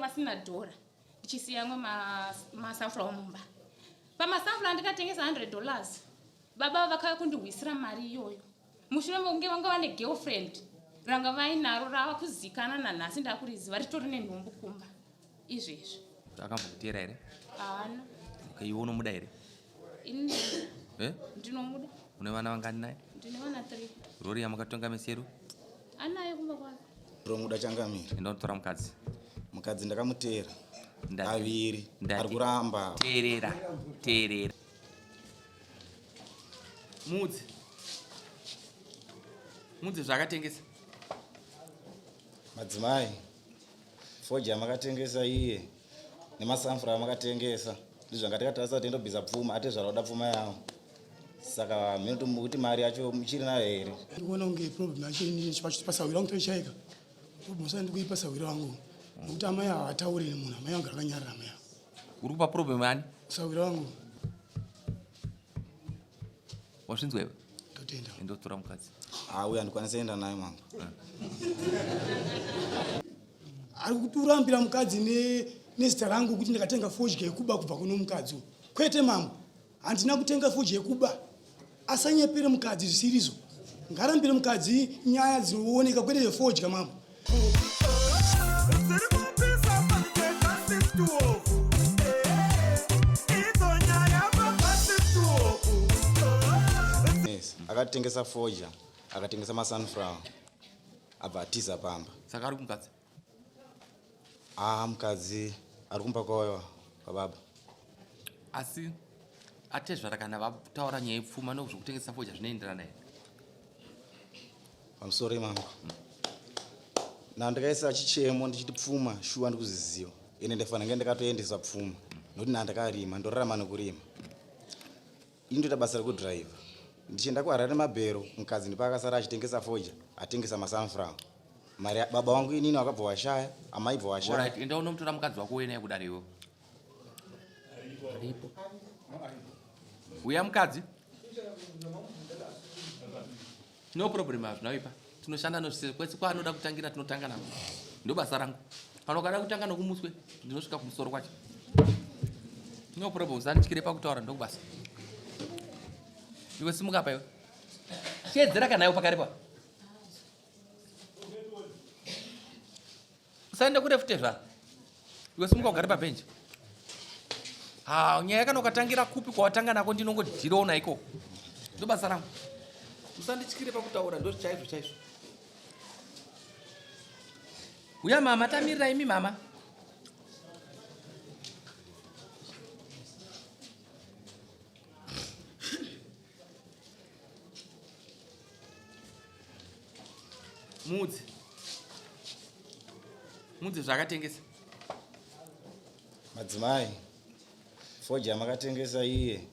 vasina dhora ndichisiya amwe masunflower mumba. Pamasunflower ndikatengesa 100 dollars. Baba vakauya kundihwisira mari iyoyo mushure mekunge vanga vane girlfriend ranga vainaro rava kuzikana nanhasi ndakuriziva ritori nenhumbu kumba izvezvi. Akambokuteera here? Haana. Okay, iwe unomuda here? Ini eh? Ndinomuda. Une vana vangani naye? Ndine vana 3. Rori yamakatonga meseru? Anayo kumba kwake. Ndomuda changamire. Enda unotora mukadzi. Mukadzi ndakamuteera. Kaviri. Ari kuramba. Teerera. Teerera. Mudzi. Mudzi zvakatengesa. Madzimai. Fodya makatengesa iye nemasanfura amakatengesa ndizvo zvanga takatarisa kuti indobvisa pfuma atezvara kuda pfuma yavo saka mhino kuti mari yacho muchiri nayo here. Ndikuona kunge problem yacho ini pasahwira wangu toishaika problem saka ndikuipa sahwira wangu nekuti amai ava havataure nemunhu amai vangu rakanyarara amai ava. Uri kupa problem yani? Sahwira wangu. Wazvinzwa iwe? Totenda. Enda utora mukadzi. Ah, uya ndikwanisa enda naye mambo. Ari kuturambira mukadzi ne nezita rangu kuti ndakatenga fodya yekuba kubva kuno mukadzi uyu. Kwete mambo. Handina kutenga fodya yekuba. Asanyepere mukadzi zvisirizvo. Ngarambire mukadzi nyaya dzinooneka kwete yefodya mambo. Yes, akatengesa fodya akatengesa masunflower abva atiza pamba. Saka ari kumukadzi? Ah, mukadzi ari kumba kwayo kwababa. Asi atezvara kana vataura nyaya yepfuma nokuzvokutengesa fodya zvinoenderana here? Pamusoro imambo. Na ndakaisa chichemo ndichiti pfuma shuwa ndikuziziva. Ende ndafanira nge ndakatoendesa pfuma nokuti na ndakarima ndorarama nokurima. Ini ndoita basa rekudriver. Ndichienda kuHarare mabhero mukadzi ndipo akasara achitengesa fodya atengesa masunflower. Mari baba wangu inini wakabva washaya, amai bva washaya. Alright, enda unomutora mukadzi wako uye naye kudare iwe. Aripo. Uya mukadzi. No problem hazvina kuipa. Tinoshanda nozvise kwese kwaanoda kutangira tinotanga nako. Ndobasa rangu. Kana ukada kutanga nokumuswe ndinosvika kumusoro kwacho. No problem usandityire pakutaura ndokubasa. Iwe simuka apa iwe. Chiedzera kana iwe pakaripa. Usaende kure futi zva. Iwe simuka ugare pabhenji. Ha, nyaya kana ukatangira kupi kwawatanga nako ndinongodhirona ikoko. Ndobasa rangu. Usandityire pakutaura ndo chaizvo chaizvo. Uya mama tamirira imi mama. Mudzi. Mudzi zvakatengesa. Madzimai, fodya makatengesa iye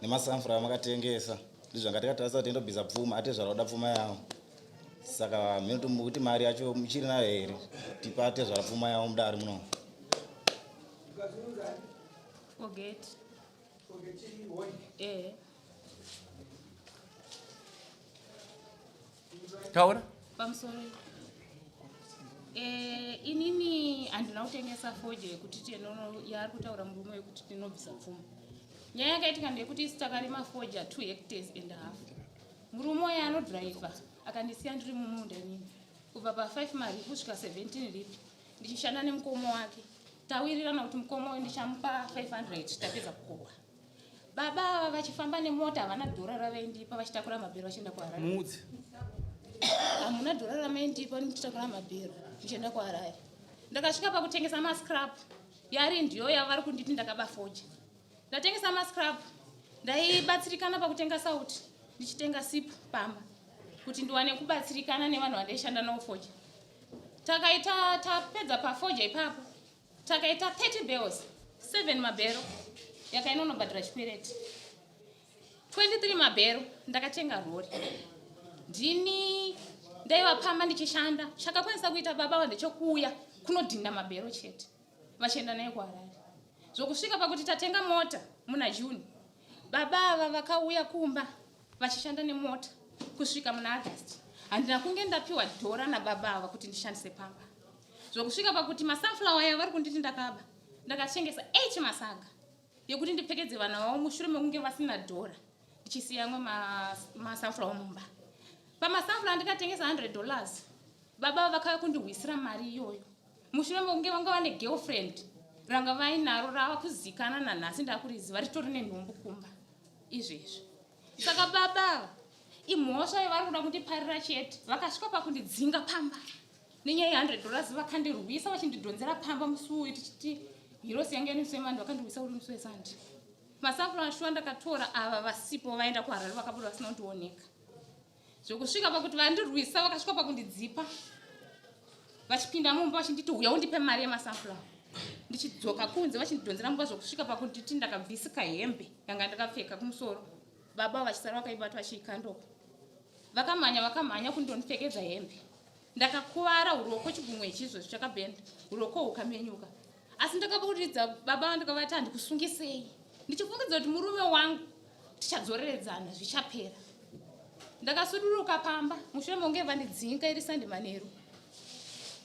nemasanfura amakatengesa ndizvo zvanga takatarisa kuti indobvisa pfuma atezvara kuda pfuma yavo saka mhino kuti mari yacho muchiri nayo here tipa atezvara pfuma yavo mudare muno. Forget. Eh. Taura. Pamusoro. Eh, inini handina kutengesa fodya yekuti tinono yaari kutaura murume yekuti tinobvisa pfuma. Nyaya yakaitika ndeyekuti isu takarima fodya 2 hectares and a half. Murume uya anodhiraivha akandisiya ndiri mumunda inini kubva pa 5 mari kusvika 17 ripi ndichishanda nemukoma wake. Tawirirana kuti mukoma uyu ndichamupa 500 tapedza kukohwa. Baba ava vachifamba nemota havana dhora ravaindipa vachitakura mabhero vachienda kuHarare. Mudzi. Hamuna dhora ramaindipa ndichitakura mabhero ndichienda kuHarare. Ndakasvika pakutengesa mascrap yari ndiyo yavari kunditi ndakaba foja. Ndatengesa mascrap ndaibatsirikana pakutenga sauti ndichitenga sipu pamba kuti ndiwane kubatsirikana nevanhu vandaishanda navo foja. Takaita tapedza pafoja ipapo takaita 30 bells 7 mabhero yakainonobhadhara chikwereti 23 mabhero ndakatenga rori ndini ndaiva pamba ndichishanda chakakwanisa kuita baba va ndechekuuya kunodhinda mabhero chete vachienda naye kuHarare zvokusvika pakuti tatenga mota muna June baba ava vakauya kumba vachishanda nemota kusvika muna August handina kunge ndapiwa dhora nababa ava kuti ndishandise pamba. Zvokusvika pakuti masunflower aya vari kunditi ndakaba, ndakatengesa 8 masaga yekuti ndipfekedze vana vavo mushure mekunge vasina dhora, ndichisiya amwe masunflower mumba. Pamasunflower ndikatengesa 100 dollars. Baba vakauya kundihwisira mari iyoyo mushure mekunge vanga vane girlfriend ranga vainaro rava kuzikana nanhasi, ndakuriziva ritori nenhumbu kumba izvezvi. Saka baba ava imhosva yavari kuda kundiparira chete. Vakasvika pakundidzinga pamba nenyaya ye100 dollars, vakandirwisa vachindidhonzera pamba musi uyu, tichiti hirosi yange nemusi wemandi, vakandirwisa uri musi wesandi. Masunflower shuwa ndakatora ava vasipo, vaenda kuHarare, vakabuda vasina kundioneka, zvokusvika pakuti vandirwisa vakasvika pakundidzipa vachipinda mumba vachinditi, "Uya undipe mari yemasunflower." Ndichidzoka kunze vachindidhonzera mumba, zvokusvika pakunditi ndakabvisika hembe yanga ndakapfeka kumusoro, baba vachisara vakaibata vachiikandoko. Vakamhanya vakamhanya kundondipfekedza hembe. Ndakakuvara uroko, chigumwe ichizvo chakabhenda, uroko hukamenyuka, asi ndakaburitsa baba ndikavati, "Handikusungisei," ndichifungidza kuti murume wangu tichadzoreredzana zvichapera. Ndakasuduruka pamba mushure mekunge vandidzinga iri Sande manheru.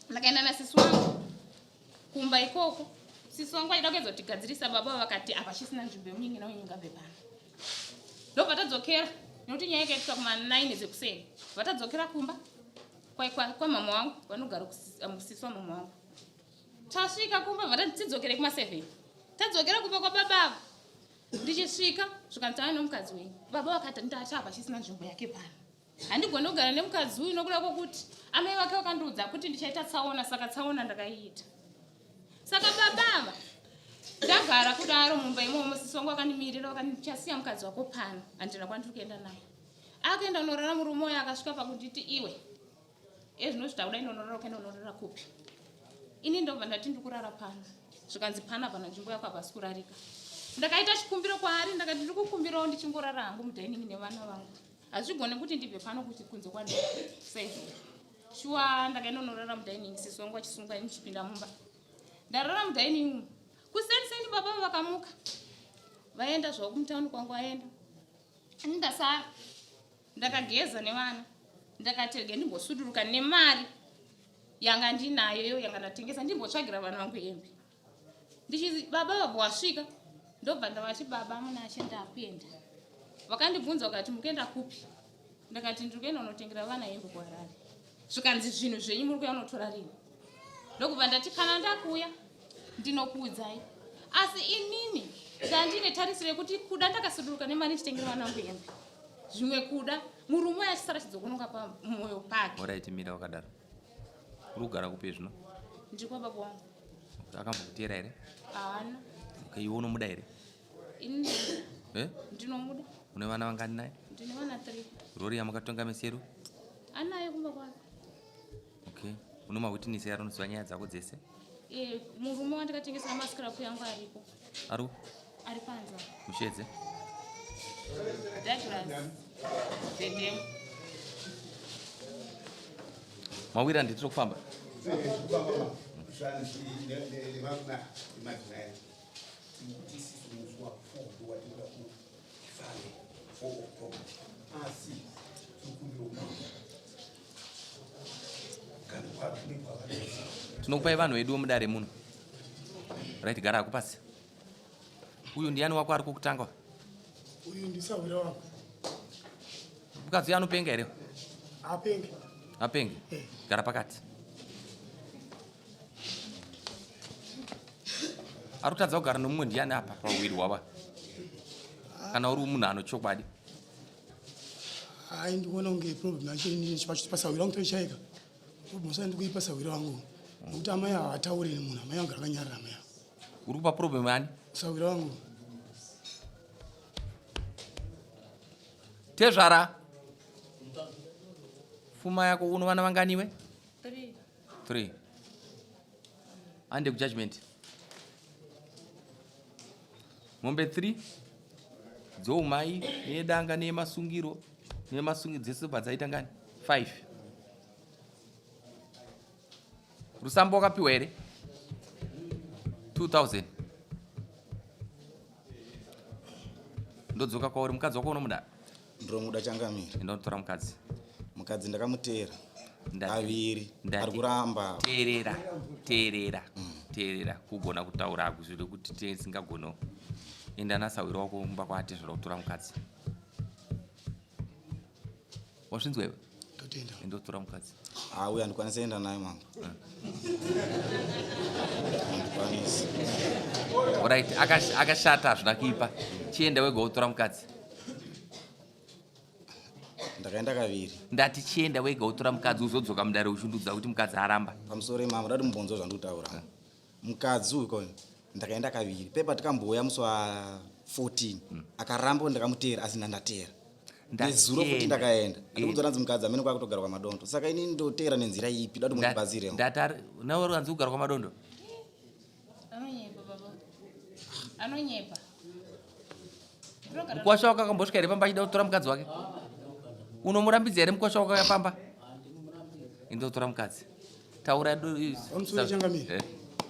Ndakaenda nasisi wangu kumba ikoko. Sisi wangu vaida kuedza kutigadzirisa, baba vakati hapachisina nzvimbo yemunyingina wenyu, ngabve pano. Ndobva tadzokera, nekuti nyaya yakaitika kuma9 dzekuseni. Vatadzokera kumba kwamama wangu vanogara kusisi wamama wangu. Tasvika kumba vatati tidzokere kuma7. Tadzokera kumba kwababa ava, ndichisvika zvikanzi, "Tava nomukadzi wenyu." Baba vakati, "Ndati hapachisina nzvimbo yake pano, handigoni kugara nemukadzi uyu nokuda kwokuti amai vake vakandiudza kuti ndichaita tsaona, saka tsaona ndakaiita." Saka baba ava ndagara kudaro mumba imomo, sisi wangu vakandimirira, vakandi, "Ndichasiya mukadzi wako pano, handina kwandiri kuenda naye." Akaenda unorara murume uyo akasvika pakunditi, "Iwe, ezvinozvita kudai, ndonorara, ukaenda unorara kupi?" Ini ndobva ndati, "Ndikurara pano." Zvikanzi, "Pana pana nzvimbo yako, hapasi kurarika." Ndakaita chikumbiro kwaari, ndakati, "Ndiri kukumbirawo ndichingorara hangu mudining nevana vangu, hazvigoni kuti ndibve pano kuti kunze kwando saizvozvo." Shuwa ndakaenda unorara mudining, sisi wangu vachisunga ini ndichipinda mumba. Ndarara mudining, kuseni seni baba vakamuka vaenda zvavo kumutauni kwangu, vaenda, ini ndasara. Ndakageza nevana, ndakati rege ndimbosuduruka nemari yanga ndinayo iyo yanga ndatengesa, ndimbotsvagira vana vangu hembe. Ndichizi baba vabva wasvika, ndobva ndavati, "Baba Munashe, ndakuenda." Vakandibvunza vakati, "Mukuenda kupi?" Ndakati, "Ndiri kuenda unotengera vana hembe kuHarare." Zvikanzi, "Zvinhu zvenyu muri kuya unotora rini?" Ndokubva ndati, "Kana ndakuuya ndinokuudzai." Asi inini ndandine tarisiro yekuti kuda ndakasuduruka nemari ndichitengera vana vangu hembe, zvimwe kuda murume uyo achisara chidzokonoka pamwoyo pake. Alright, mira wakadaro. Uri kugara kupi zvino? Ndiri kwababa wangu. Akambokutera here? Haana. Okay, iwe unomuda here? Ini? Eh? Ndinomuda. Une vana vangani naye? Ndine vana 3. Rori yamakatonga meseru? Anayo kumba kwake. Okay, une mawitness yari unoziva nyaya dzako dzese? Eh, murume wandikatengesera mascrap yangu aripo. Ari? Ari panze. Mushedze. Douglas Zedem. Mawira, nditiri kufamba. Madzimai, tikuti isisu musi wa4 ndowatinoda kufambe 4 October, asi tiri kumbira kana kwakune kwavanozi. Tinokupai vanhu vedu vomudare muno. Right, gara hako pasi. Uyu ndiani wako ari kukutanga? Uyu ndisahwira wangu. Mukadzi uyu anopenga here? Apenge. Apenge? Eh. Gara pakati. Ari kutadza kugara nomumwe ndiani apa pawiri hwava, kana uri munhu anochokwadi? Hai, ndikuona kunge problem yacho inini pasahwira wangu toishaika musa, ndikuipa sahwira wangu nekuti amai havatauri nemunhu, amai vangu rakanyarara, amai avo. Uri kupa problem ani? Sahwira wangu. Tezvara, pfuma yako, uno vana vanganiwe? 3. 3. Ande kujudgment. Mombe 3 dzoumai neyedanga neyemasungiro neyemasungiro, dzese bva dzaita ngani? 5. Rusambo wakapiwa here? 2000. Ndodzoka kwauri. Mukadzi wako unomuda? Ndinomuda, changamire. Enda unotora mukadzi. Mukadzi ndakamuteera. Kaviri ari kuramba. Teerera, teerera, teerera. Kugona kutaura hakuzviri kuti tisingagonewo. Enda nasahwira wako kumba kwaatezvara kutora mukadzi. Wazvinzwa iwe? Totenda. Enda utora mukadzi. Ah, uyu handikwanisi enda naye mambo. Handikwanisi. Alright, akashata hazvina kuipa. Chienda wega wotora mukadzi. Ndakaenda kaviri. Ndati chienda wega wotora mukadzi uzodzoka mudare uchindudza kuti mukadzi aramba. Pamusoro imambo, ndati mubvunzo zvandikutaura. Mukadzi uyu koyo ndakaenda kaviri. Pepa tikambouya musi wa 14 akaramba kuti ndakamuteera asi ndandateera. Nezuro futi ndakaenda. Ndikudzora nzi mukadzi amene kwakutogara kwamadondo. Saka ini ndoteera nenzira ipi? Dati mundibatsirewo. Ndati nawe uri kanzi kugara kwamadondo. Anonyepa baba. Anonyepa. Mukwasha wako akambosvika here pamba achida kutora mukadzi wake? Unomurambidza here mukwasha wako pamba? Indotora mukadzi. Taura Pamusoro changamire.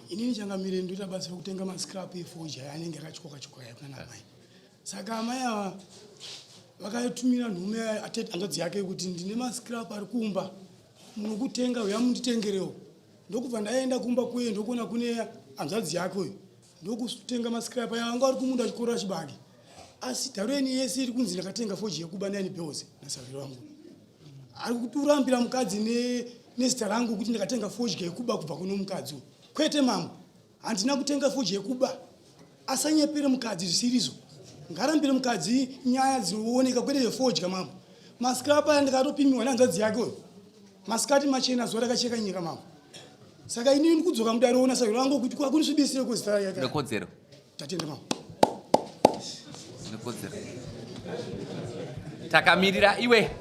Inini changamire ndoita basa rekutenga mascrap efodya anenge akatyoka tyoka aya kuna amai. Saka amai ava vakatumira nhume hanzvadzi yake kuti ndine mascrap ari kumba munokutenga uya munditengerewo. Ndokubva ndaenda kumba kuye ndokuona kune hanzvadzi yake uyu ndokutenga mascrap aya anga ari kumunda achikorora chibage. Asi dharweni yese iri kunzi ndakatenga fodya yekuba 9 bills nasaviri wangu. Ari kuturambira mukadzi nezita rangu kuti ndakatenga fodya yekuba kubva kuno mukadzi uyu. Kwete mambo, handina kutenga fodya yekuba. Asanyepere mukadzi zvisirizvo. Ngarambire mukadzi nyaya dzinooneka kwete yefodya mambo. Mascrap aya ndakatopimiwa nehanzvadzi yake uyu. Masikati machena zuva rakacheka nyika mambo. Saka inini ndikudzoka mudare ona sahwira wangu kuti kwakunisvibisire kuzita rake. Nekodzero. Tatenda mambo. Nekodzero. Takamirira iwe.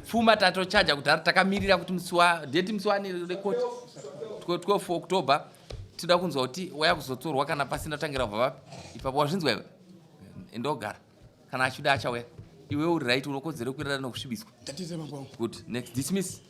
Pfuma tatochaja kudhara takamirira kuti musi wa date musi wani record 12 October tinoda kunzwa kuti waya kuzotorwa kana pasina kutangira kubva vapi ipapo wazvinzwa iwe endogara kana achida achauya iwe uri right unokodzero kuirara nokusvibiswa. Tatenda mambo wangu. Good. Next dismiss.